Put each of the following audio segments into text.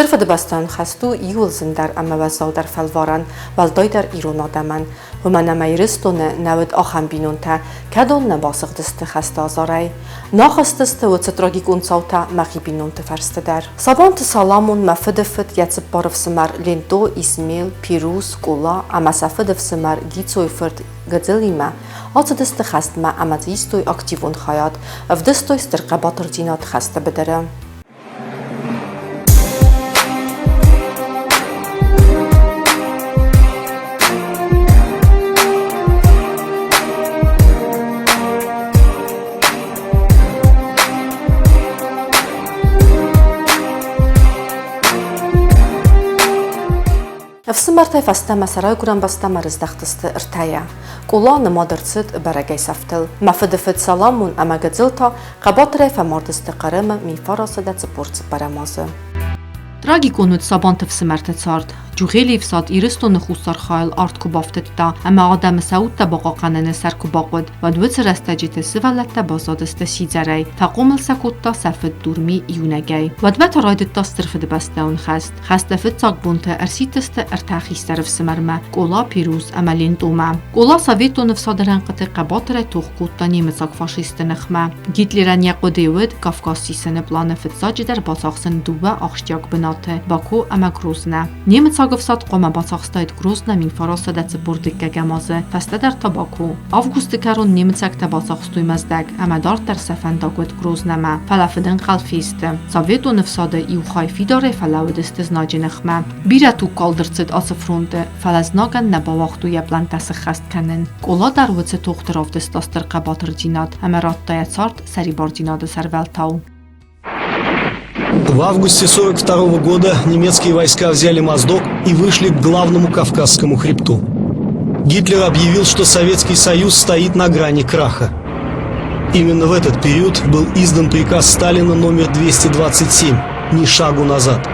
Фыдыбӕстӕйон хӕст у иууыл зындӕр ӕмӕ уӕззаудӕр фӕлварӕн, уӕлдайдӕр ирон адӕмӕн, уымӕн ӕмӕ Ирыстоны нӕ уыд ахӕм бинонтӕ, кӕдон нӕ басыгъдысты хӕсты азарӕй. Нӕ ахызтысты уыцы трагикон цаутӕ мӕхи бинонты фӕрсты дӕр. Сабанты Саламон, мӕ фыдыфыд, йӕ цыппар ӕфсымӕр Ленто, Исмел, Пирус, Къола ӕмӕ сӕ фыдыфсымӕр Гицойы фырт Гыдзылимӕ ацыдысты хӕстмӕ ӕмӕ дзы истой активон хайад, ӕвдыстой стыр хъӕбатырдзинад хӕсты быдыры. Ӕфсымӕртӕй фӕстӕмӕ сӕ райгуырӕн бӕстӕмӕ рыздӕхтысты ӕртӕйӕ. Къола нымад ӕрцыд бӕрӕгӕй сӕфтыл. Мӕ фыдыфыд Саламон ӕмӕ Гыдзыл та хъӕбатырӕй фӕмардысты Хъырымы 1944 азы. Трагикон уыд Сабанты фсымӕрты цард. Джугъелийы фсад Ирыстоны хуссар хайыл арт куы бафтыдта ӕмӕ адӕмы сӕ удтӕ бахъахъхъӕныны сӕр куы бахъуыд, уӕд уыцы рӕстӕджыты сывӕллӕттӕ баззадысты сидзӕрӕй, фӕхъомыл сӕ кодта сӕ фыд Дурми иунӕгӕй. Уӕдмӕ та райдыдта Стыр Фыдыбӕстӕйон хӕст. Хӕсты фыццаг бонты ӕрсидтысты ӕртӕ хистӕр ӕфсымӕрмӕ Къола, Пируз ӕмӕ Лентъомӕ. Къола советон ӕфсады рӕнхъыты хъӕбатырӕй тох кодта немыцаг фашистты ныхмӕ. Гитлерӕн йӕ хъуыды уыд Кавказ сисыны планы фыццаджыдӕр бацахсын дыууӕ ахсджиаг бынаты Баку ӕмӕ Грознӕ. Немыцаг ӕфсад хъуамӕ бацахстаид Грознӕ 1945 азы, фӕстӕдӕр та Баку. Августы кӕрон немыцӕгтӕ бацахстой Мӕздӕг ӕмӕ дарддӕр сӕ фӕндаг уыд Грознӕмӕ, фӕлӕ фыдӕнхъӕл фесты. Советон ӕфсады иу хай фидарӕй фӕлӕууыдысты знаджы ныхмӕ. Бирӕ тугкалд ӕрцыд ацы фронты, фӕлӕ знагӕн нӕ бауагътой йӕ пълантӕ сыххӕст кӕнын. Къола дӕр уыцы тохты равдыста стыр хъӕбатырдзинад ӕмӕ радта йӕ цард сӕрибардзинады сӕрвӕлтау. В августе 1942 года немецкие войска взяли Моздок и вышли к главному Кавказскому хребту. Гитлер объявил, что Советский Союз стоит на грани краха. Именно в этот период был издан приказ Сталина номер 227 «Ни шагу назад».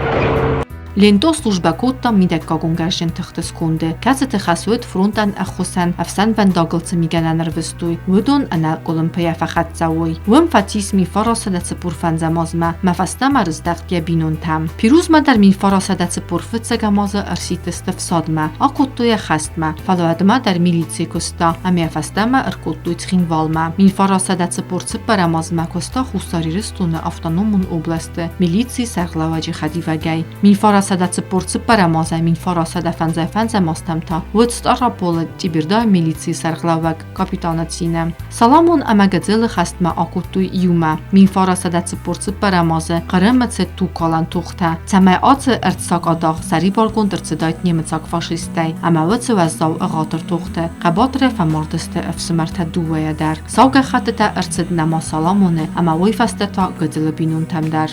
Ленто службӕ кодта мидӕггагон гарзджын тыхты сконды, кӕцыты хӕс уыд фронтӕн ӕххуысӕн ӕфсӕнвӕндагыл цы мигӕнӕн ӕрвыстой, уыдон ӕнӕкъуылымпыйӕ фӕхӕццӕ уой. Уым фӕцис 1945 азмӕ, мӕ фӕстӕмӕ рыздӕхт йӕ бинонтӕм. Пирузмӕ дӕр 1945 азы ӕрсидтысты фсадмӕ, акодтой йӕ хӕстмӕ, фӕлӕ уӕдмӕ дӕр милицийы куыста ӕмӕ йӕ фӕстӕмӕ ӕркодтой Цхинвалмӕ. 1944 азмӕ куыста Хуссар Ирыстоны автономон областы милицийы сӕргълӕууӕджы хӕдивӕгӕй. 1944 азӕй 1955 азтӕм та уыд Стъараполы Тибердайы милицийы сӕргълӕууӕг капитаны цины. Саламон ӕмӕ Гӕдзелы хӕстмӕ акодтой иумӕ. 1944 азы Хъырымы цыд тугкалӕн тохтӕ, цӕмӕй ацы ӕрдсакъадах сӕрибаргонд ӕрцыдаид немыцаг фашисттӕй ӕмӕ уыцы уӕззау ӕгъатыр тохты хъӕбатырӕй фӕмардысты ӕфсымӕртӕ дыууӕйӕ дӕр. Сау гӕххӕттытӕ ӕрцыд нӕма Саламоны ӕмӕ уый фӕстӕ та Гыдзылы бинонтӕм дӕр.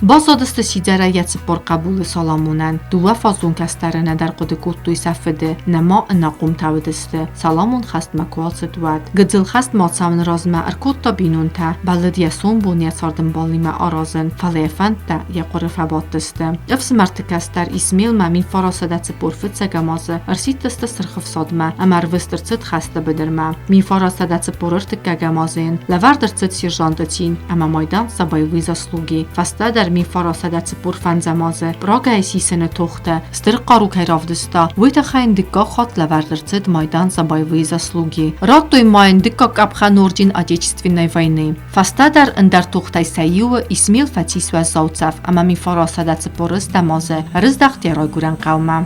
Баззадысты сидзӕрӕй йӕ 40 хъӕбулы Саламонӕн. Дыууӕ фаззон кӕстӕры нӕдӕр хъуыды кодтой сӕ фыды, нӕма ӕнахъомтӕ уыдысты. Саламон хӕстмӕ куы ацыд, уӕд. Гыццыл хӕстмӕ ацӕуыны размӕ ӕркодта бинонтӕ, бӕллыд йӕ сомбон йӕ цардӕмбалимӕ аразын, фӕлӕ йӕ фӕндтӕ йӕ хъуыры фӕбадтысты. Ӕфсымӕрты кӕстӕр Исмелмӕ 1945 азы ӕрсидтысты Сырх Ӕфсадмӕ ӕмӕ ӕрвыст ӕрцыд хӕсты быдырмӕ. 1943 азы йын лӕвӕрд ӕрцыд сержанты цин ӕмӕ майдан За боевые заслуги. Фӕстӕдӕр 1945 азы Прагӕйы сисыны тохты стыр хъару кӕй равдыста, уый тыххӕй йын дыккаг хатт лӕвӕрд ӕрцыд майдан За боевые заслуги. Радтой ма йын дыккаг къӕпхӕн орден Отечественной войны. Фӕстӕдӕр ӕндӕр тохтӕй сӕ иуы Исмел фӕцис уӕззау цӕф ӕмӕ 1943 азы ӕрыздӕхт йӕ райгуырӕн хъӕумӕ.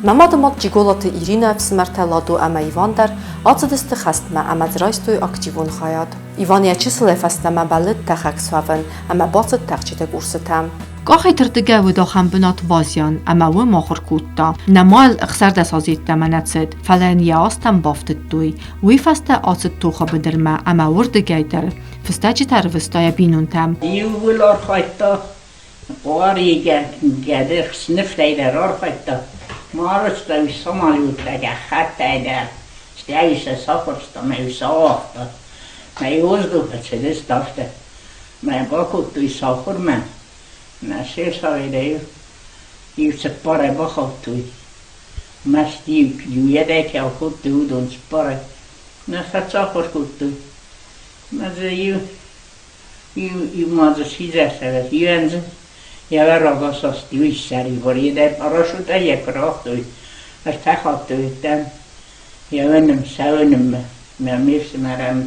Мӕ мадымад Джиголаты Иринӕ ӕфсымӕртӕ Ладо ӕмӕ Иван дӕр ацыдысты хӕстмӕ ӕмӕ дзы райстой активон хайад. Иван йӕ чысылӕй фӕстӕмӕ бӕллыд тӕхӕг суӕвын ӕмӕ бацыд тӕхджыты курсытӕм. Къахӕй-тырдыгӕй уыд ахӕм бынат базиан, ӕмӕ уым ахуыр кодта. Нӕма йыл 16 азы йеддӕмӕ нӕ цыд, фӕлӕ йын йӕ азтӕм бафтыдтой. Уый фӕстӕ ацыд тохы быдырмӕ ӕмӕ уырдыгӕй дӕр фыстӕджытӕ рвыста йӕ бинонтӕм. Иууыл архайдта Къуаригӕды хсныфтӕй дӕр архайдта, марызта-иу самолеттӕ гӕххӕттӕй дӕр, стӕй сӕ сахуырста мӕ-иу сӕ ауагъта. Мӕ воздухы цыдысты афтӕ. Мӕ бакодтой сахуырмӕ, мӕ се саидӕй иу цыппарӕй бахаудтой. Маст-иу иуӕдӕй кӕй кодтой, уыдон цыппарӕй. Нӕ фӕцахуыр кодтой. Мӕ дзы иу Иу ма дзы сидзӕртӕ иуӕн дзы йӕ рагасаст иу ссӕрибар йедӕй парашютӕй йӕ куы рауагътой, ӕртӕ хатты уыдтӕн йӕ уынын, сӕ уынынмӕ. Мӕ ме фсымӕрӕн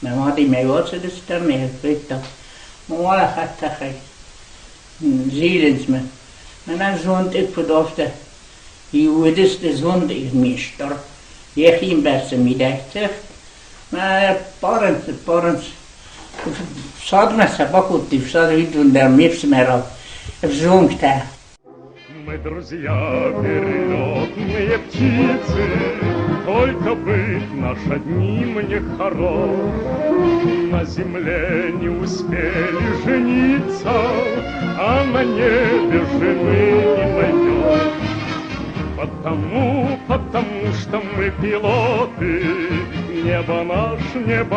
мӕ мадимӕ ацыдыстӕм, ме федтам. Уӕлӕ хӕдтӕхӕг зилынц мӕ. Мӕнӕн зонд куыд афтӕ иу уыдысты зонд ме стыр йӕхи мбӕрцы мидӕг тых. Мӕ ӕппарынц, ӕппарынц. Садмӕ сӕ бакодтой, сады уыдон дӕр ме фсымӕрау ӕвзонгтӕ. Мы друзья, перелетные птицы, Только быт наш одним не хорош. На земле не успели жениться, А на небе жены не найдешь. Потому, потому что мы пилоты, небо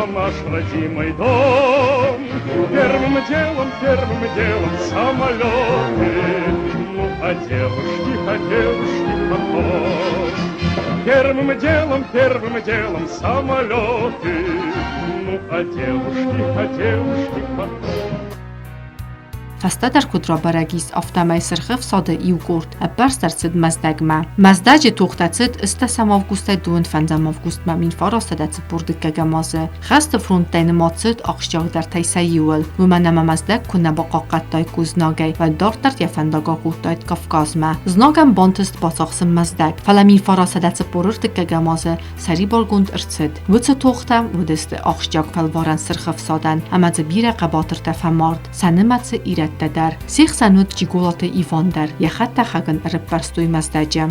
наш родимый дом. Первым делом самолеты, ну а девушки потом. Первым делом самолеты, ну а девушки потом. Фӕстӕдӕр куыд рабӕрӕг ис, афтӕмӕй Сырх Ӕфсады иу къорд ӕппӕрст ӕрцыд Мӕздӕгмӕ. Мӕздӕджы тохтӕ цыд ӕстдӕсӕм августӕй 25 августмӕ 1942 азы. Хӕсты фронттӕй нымад цыд ахсджиагдӕртӕй сӕ иуыл, уымӕн ӕмӕ Мӕздӕг куы нӕ бахъахъхъӕдтаиккой знагӕй, уӕд дарддӕр йӕ фӕндаг акодтаид Кавказмӕ. Знагӕн бантыст бацахсын Мӕздӕг, фӕлӕ 1943 азы сӕрибаргонд ӕрцыд. Уыцы тохтӕ уыдысты ахсджиаг фӕлварӕн Сырх Ӕфсадӕн ӕмӕ дзы бирӕ хъӕбатыртӕ фӕмард, сӕ нымӕцы ирӕттӕ дӕр. Се хсӕн уыд Джиголаты Иван дӕр, йӕ хӕдтӕхӕг ын ӕрӕппӕрстой Мӕздӕджы.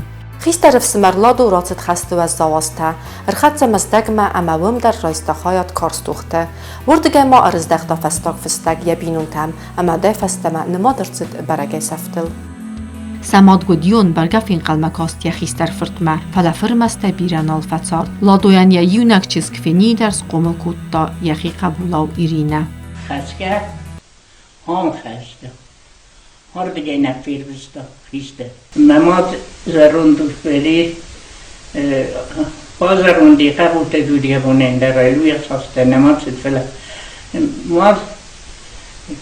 Хистӕр ӕфсымӕр Ладо рацыд хӕсты уӕззау азтӕ, ӕрхӕццӕ Мӕздӕгмӕ ӕмӕ уым дӕр райста хайад карз тохты. Уырдыгӕй ма ӕрыздӕхта фӕстаг фыстӕг йӕ бинонтӕм ӕмӕ дӕ фӕстӕмӕ нымад ӕрцыд бӕрӕгӕй сӕфтыл. Сӕ мад Гуыдион бӕргӕ фенхъӕлмӕ каст йӕ хистӕр фыртмӕ, фӕлӕ фырмӕстӕй бирӕ нал фӕцард. Ладойӕн йӕ иунӕг чызг Фенийы дӕр схъомыл кодта йӕхи хъӕбулау Иринӕ. Хӕсгӕ ам хӕсты. Ардыгӕй нӕ фервыста хистӕр. Мӕ мад зӕронд ус базӕронди хъӕбултӕ дудгӕбонӕн дӕр ӕруйхаста нӕ мад цыд, фӕлӕ мад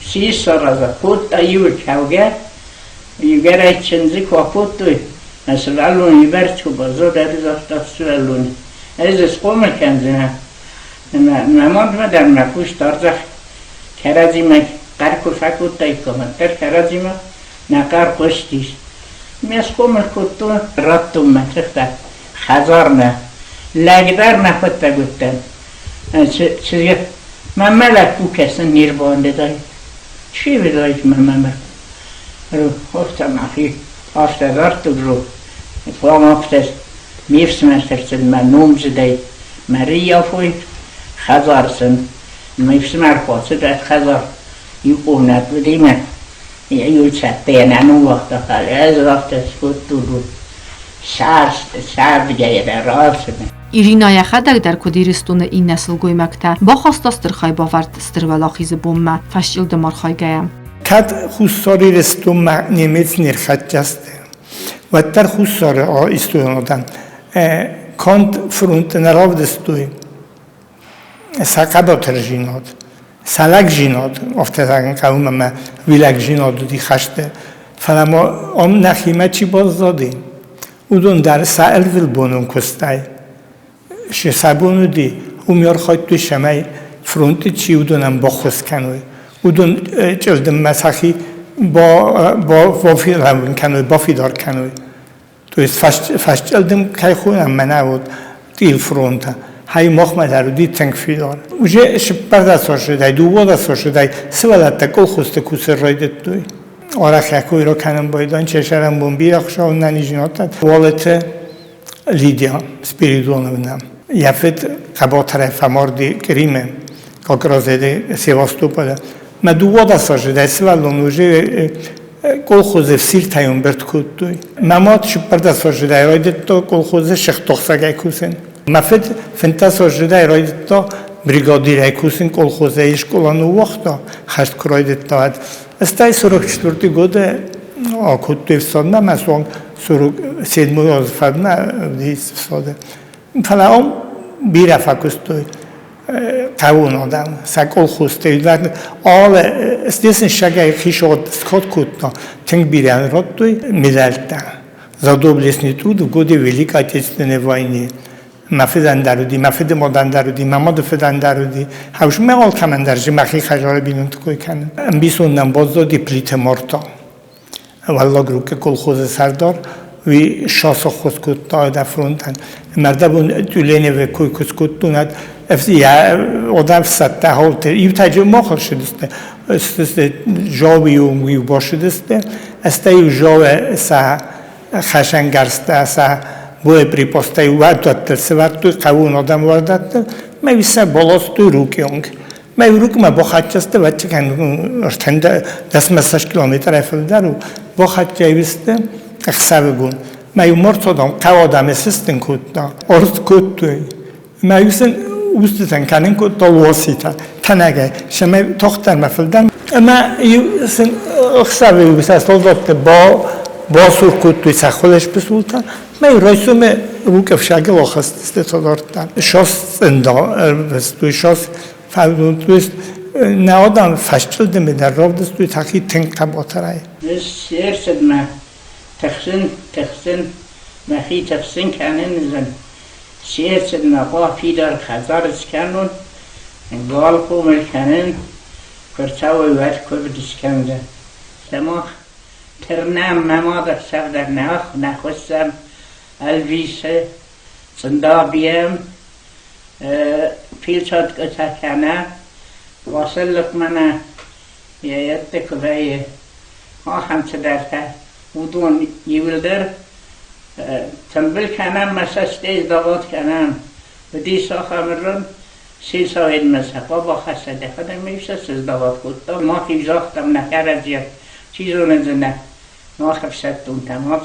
ци сараза, кодта иу кӕугӕ, иугӕр ӕй чындзы куы акодтой, мӕ сывӕллон ивӕрд куы баззад, ӕрызагъта сывӕллоны. Ӕз схъомыл кӕндзынӕн. Мӕ мадмӕ дӕр мӕ хъус дардзӕх кӕрӕдзимӕ хъӕр куы фӕкодтаиккам, уӕддӕр кӕрӕдзимӕ нӕ хъӕр хъуыстис. Ме схъомыл кодтон, радтон мӕ тыхтӕ хӕдзармӕ. Лӕг дӕр мӕхуӕдтӕг уыдтӕн. Чызг мӕмӕ лӕппу кӕсын не рбауӕндыдаид. Чи уыдаид мӕмӕ? Афтӕ мӕхи афтӕ дардтон, хъуамӕ афтӕ ме фсымӕрты рцыдмӕ номдзыдӕй мӕ рыййафой, хӕдзар сын. Ме фсымӕр фӕцыд ӕд хӕдзар иу къомнӕт уыди мӕ иу цӕттӕйӕ нӕ ныууагъта, фӕлӕ ӕз афтӕ скодтон, сӕрдгӕйӕ дӕр рацыд. Иринӕ йӕхӕдӕг дӕр куыд Ирыстоны иннӕ сылгоймӕгтӕ, бахаста стыр хайбавӕрд Стыр Уӕлахизы бонмӕ фӕсчъылдым архайгӕйӕ. Кӕд Хуссар Ирыстонмӕ немец не рхӕццӕ уӕддӕр Хуссар Ирыстонадӕн канд фронты нӕ равдыстой сӕ хъӕбатырдзинад, сӕ лӕгдзинад, афтӕ зӕгъын хъӕуы ӕмӕ уый лӕгдзинад уыди хӕсты, фӕлӕ ма ам нӕхимӕ чи баззади, уыдон дӕр сӕ ӕрвылбонон куыстӕй сӕ бон уыди, уым архайдтой, цӕмӕй фронты чи уыдонӕн баххуыс кӕной, уыдон чъылдыммӕ сӕхи бафидауын кӕной, бафидар кӕной. То есть фӕсчъылдым кӕй хонӕм, мӕнӕ вот тъил фронта, хай махмӕ дӕр уыди тынг фидар. Уже цыппӕрдӕсаздзыдӕй, дыууадӕсаздзыдӕй сывӕллӕттӕ колхозты кусын райдыдтой. Арӕх йӕ кӕнын байдайын, чесӕрӕнбон бирӕ хуыцау нӕниздзинад Уалыты Лидия Спиридоновна. Йӕ фыд хъӕбатырӕй фӕмарди Кримы, как раз Севастополы. Мӕ дыууадӕсаздзыдӕй сывӕллон уже колхозы ӕфсиртӕй ӕмбырд кодтой. Мӕ мад цыппӕрдӕсаздзыдӕй райдыдта колхозы сыгъдтохсӕгӕй кусын. Мӕ фыд фынддӕсаздзыдӕй райдыдта бригадирӕй кусын колхозӕй скъола ныууагъта, хӕст куы райдыдта, уӕд. Стӕй 44 годы акодтой ӕфсадмӕ, мӕ суанг 47 азы фӕдмӕ уыдис ӕфсады. Фӕлӕ ам бирӕ фӕкуыстой хъӕуон адӕм, сӕ колхозтӕ. Алы здесь шагай хишот сход кодта, тынг бирӕ радтой медӕлттӕ за доблестный труд в годы Великой Отечественной войны. Мӕ фыдӕн дӕр уыди, мӕ фыды мадӕн дӕр уыди, мӕ мады фыдӕн дӕр уыди. Хӕуысмӕ алкӕмӕн дӕр мӕхи хӕдзары бинонты кой кӕнын. Ӕмбисонд нӕм баззади Плиты Марта. Уӕллаг Рукъы колхозы сӕрдар, уый сасаххуыс кодта дӕ фронтӕн. Мӕрдӕбон Тюленевы кой куы скодтон, одӕм ӕфсӕдтӕ хауты. Иутӕ мах ӕрцыдысты, Жауы онг-иу бацыдысты, стӕй-иу Жауы сӕ хӕсӕнгӕрзтӕ, сӕ боеприпастӕй уӕрдӕттыл сӕвӕрдтой, хъӕуон адӕм уӕрдӕттыл, мӕ сӕ баластой Рукъы онг. Мӕ Рукъмӕ бахӕццӕ сты, ӕвӕццӕгӕн, ӕртындӕсмӕ километрӕй фылдӕр у, бахӕццӕ сты ӕхсӕвыгон. Мӕ иу морцодон хъӕу адӕмы сыстын кодта, арт кодтой. Мӕ сын устытӕн кӕнын кодта лоситӕ, тӕнӕгӕй, цӕмӕй тохтӕрмӕ фылдӕр. Ӕмӕ иу сын ӕхсӕвы сӕ солдатты басур кодтой сӕ хъуылӕспысултӕ, мӕ райсомы рукъӕфсагыл ахызтысты солдаттӕ. Шос ӕрвыстой, шос то есть нӕ адӕм фӕсчъылдымы дӕр равдыстой сӕхи тынг хъӕбатырӕй. Ӕз ӕрцыдмӕ тыхсын, тыхсын, мӕхи тыхсын кӕнын зын. Се рцыдмӕ хъуа фидар хӕдзар скӕнон, гал хъомыл кӕнын, куы рцӕуой, уӕд куывд скӕндзӕн. Сымах тырнӕм мӕ мады хсӕв дӕр нӕ хуыссӕм, ӕлвисы, цъында бийӕм, пилцаткъытӕ кӕнӕ, Василик мӕнӕ йӕ йедты куы вӕййы, ахӕм цыдӕртӕ, уыдон иуылдӕр тымбыл кӕнӕм мӕ цӕстӕй сдават кӕнӕм. Уыдис ахӕм рын, сельсоветмӕ сӕ бахӕссӕ, дӕхӕдӕг ма иу сӕ сыздават кодта. Мах-иу загътам нӕ кӕрӕдзийӕн, чи зоны дзы нӕ мах ӕфсӕддонтӕ ма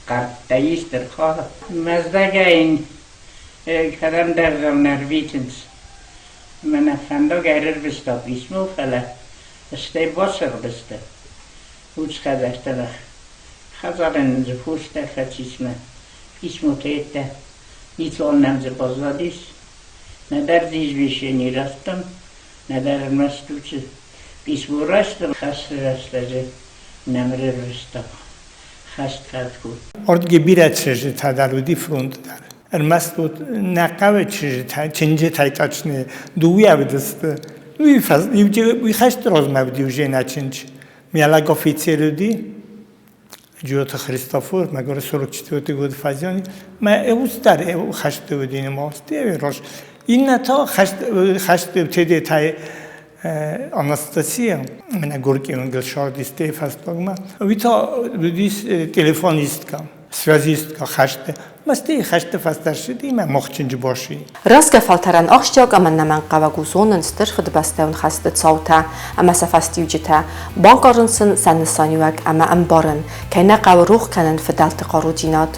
хъардта исты рхауд. Мӕздӕгӕй кӕдӕмдӕр нӕ рвитынц. Мӕнӕ фӕндаг ӕрӕрвыста писмо, фӕлӕ стӕй басыгъдысты. Уцхӕдзӕрттӕ хӕдзарӕн дзы фостӕ фӕцис мӕ писмотӕ ницуал нӕм дзы баззадис. Нӕдӕр дзы извещени раттам, нӕдӕр ӕрмӕст уыцы писмо райстам. Хӕсты рӕстӕджы нӕм ӕрӕрвыста хӕст фӕткъуы. Ардыгӕй бирӕ чызджытӕ дӕр уыди фронты дӕр. Ӕрмӕст вот нӕ хъӕуы чызджытӕ, чынджытӕй точнее, дыууӕ уыдысты. Уый хӕсты размӕ уыди уже нӕ чындз. Мӕлӕг офицер уыди, Джиоты Христофор, мӕгуыр 44 годы фӕзиан. Мӕ ус дӕр хӕсты уыди нымӕцты раз. Иннӕ та хӕсты Тедетӕй Анастасия, мӕнӕ Горький уынгыл сардисты фӕстагмӕ. Уый та уыдис телефонистка. Связисткӕ хӕсты, мӕстыйы хӕсты фӕстӕ ссыди мӕ мохчынджы боси. Рӕзгӕ фӕлтӕрӕн ахсджиаг ӕмӕ ӕнӕмӕнгхъӕуӕг у зонын Стыр Фыдыбӕстӕйон хӕсты цаутӕ ӕмӕ сӕ фӕстиуджытӕ, банкъарын сын сӕ нысаниуӕг ӕмӕ ӕмбарын, кӕй нӕ хъӕуы рох кӕнын фыдӕлты хъарудзинад.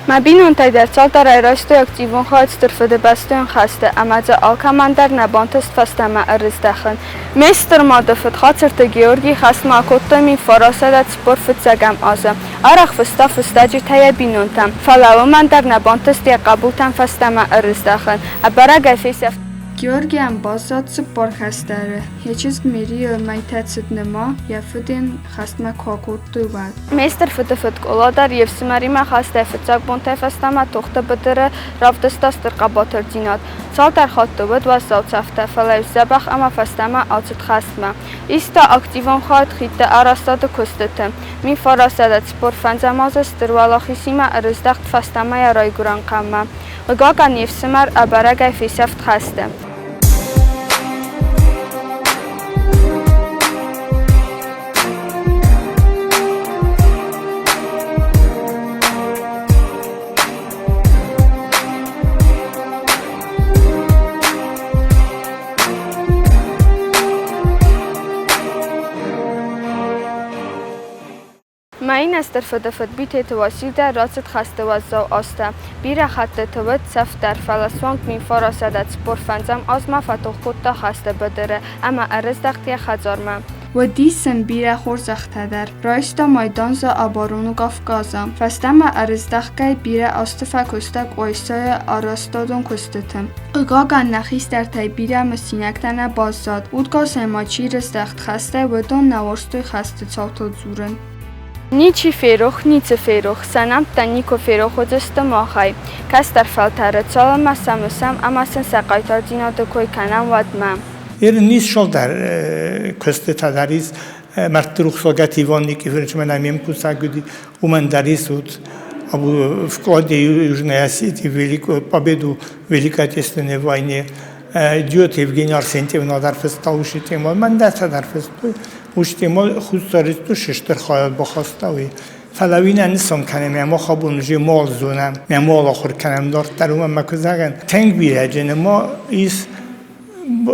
Мӕ бинонтӕй дӕр цалдӕрӕй райстой активон хайад Стыр Фыдыбӕстӕйон хӕсты ӕмӕ дзы алкӕмӕн дӕр нӕ бантыст фӕстӕмӕ ӕрыздӕхын. Ме стыр мады фыд Хацырты Георгий хӕстмӕ акодтой 1945 азы. Арӕх фыста фыстӕджытӕ йӕ бинонтӕм, фӕлӕ уымӕн дӕр нӕ бантыст йӕ хъӕбултӕм фӕстӕмӕ ӕрыздӕхын. Ӕбӕрӕгӕй фесӕфт. Георгийӕн баззад цыппар хӕстӕры. Йӕ чызг Мерийыл мӕйтӕ цыд нырма, йӕ фыд ын хӕстмӕ куы акодтой, уӕд. Ме стыр фыдыфыд Къола дӕр йе фсымӕримӕ хӕстӕй фыццаг бонтӕй фӕстӕмӕ тохты быдыры равдыста стыр хъӕбатырдзинад. Цалдӕр хатты уыд уӕззау цӕфтӕ, фӕлӕ-иу сдзӕбӕх ӕмӕ фӕстӕмӕ ацыд хӕстмӕ. Иста активон хайад хидты арӕзтады куыстыты. 1945 азы Стыр Уӕлахизимӕ ӕрыздӕхт фӕстӕмӕ йӕ райгуырӕн хъӕумӕ. Хъыгагӕн, йе фсымӕр ӕбӕрӕгӕй фесӕфт хӕсты. Мӕнӕ стыр фыдыфыд Битеты Уасил дӕр рацыд хӕсты уӕззау азтӕ. Бирӕ хӕттыты уыд цӕф дӕр, фӕлӕ суанг 1945 азмӕ фӕтох кодта хӕсты быдыры ӕмӕ ӕрыздӕхт йӕ хӕдзармӕ. Уыдис сын бирӕ хорзӕхтӕ дӕр. Райста майдан за оборону Кавказа. Фӕстӕмӕ ӕрыздӕхгӕй бирӕ азты фӕкуыста Къуайсайы арӕзтадон куыстыты. Хъыгагӕн, нӕ хистӕртӕй бирӕ мысинӕгтӕ нӕ баззад. Удгасӕй ма чи рыздӕхт хӕстӕй, уыдон нӕ уарзтой хӕсты цаутыл дзурын. Ничи ферох, ницы ферох, сӕ нӕмттӕ никуы ферох уыдзысты махӕй. Кӕстӕр фӕлтӕры цалынмӕ сӕ мысӕм ӕмӕ сын сӕ хъайтардзинады кой кӕнӕм, уӕдмӕ. Нисшолдар куыстытӕ дӕр ис мӕрдты рухсагӕт Иван Никифорович мӕнӕ ме мкусӕг уыди, уымӕн дӕр ис вот вкладе Южной Осетии в Великую Победу в Великой Отечественной войне. Идет Евгений Арсентьевна дӕр фыста уыцы темӕ, мӕн дӕр дӕр фыстой. Уыцы темӕ Хуссар стыр хайад бахаста уый. Фӕлӕ уый нӕ нысан кӕнӕм, ӕмӕ мах абон уже мал зонӕм, мӕ мал ахуыр кӕнӕм дарддӕр, уымӕн мӕ куы зӕгъӕм, тынг бирӕ ма ис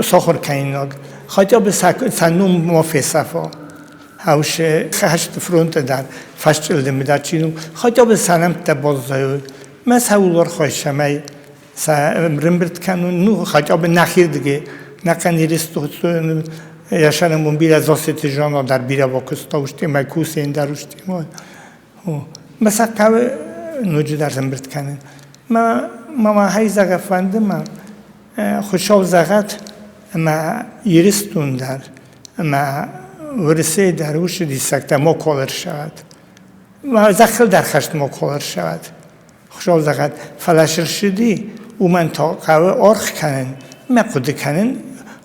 сахуыр кӕнинаг. Хотя бы сӕ ном ма фесӕфа. Хаусы хӕсты фронты дӕр фӕсчъылдымы дӕр чи у, хотя бы сӕ нӕмттӕ баззайой. Мӕ цӕуыл архайсӕм ӕй сӕ ӕрӕмбырд кӕнун, ну, хотя бы нӕхирдыги, нӕхъӕн Иристони йӕ бирӕ Зассеты Жанна дӕр бирӕ бакуыста устемӕ, кусен дӕр устемӕ. Мӕ сӕ хъӕуы ноджыдӕр ӕмбырд кӕнын. Мӕ мама хай зӕгъа фӕнды мӕ Хуыцау зӕгъӕд ӕмӕ Ирыстон дӕр ӕмӕ Уӕрӕсейы дӕр уыцы диссӕгтӕ макуал ӕрцӕуӕд. Зӕххыл дӕр хӕст макуал ӕрцӕуӕд. Хуыцау зӕгъӕд, фӕлӕ цы рцыди, уымӕн та хъӕуы аргъ кӕнын, мӕ хъуыды кӕнын,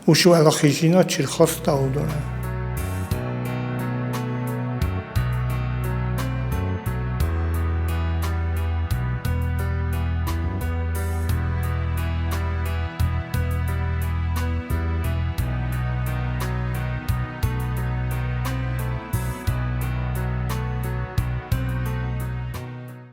уыцы уӕлахиздзинад чи рхаста, уыдонӕн.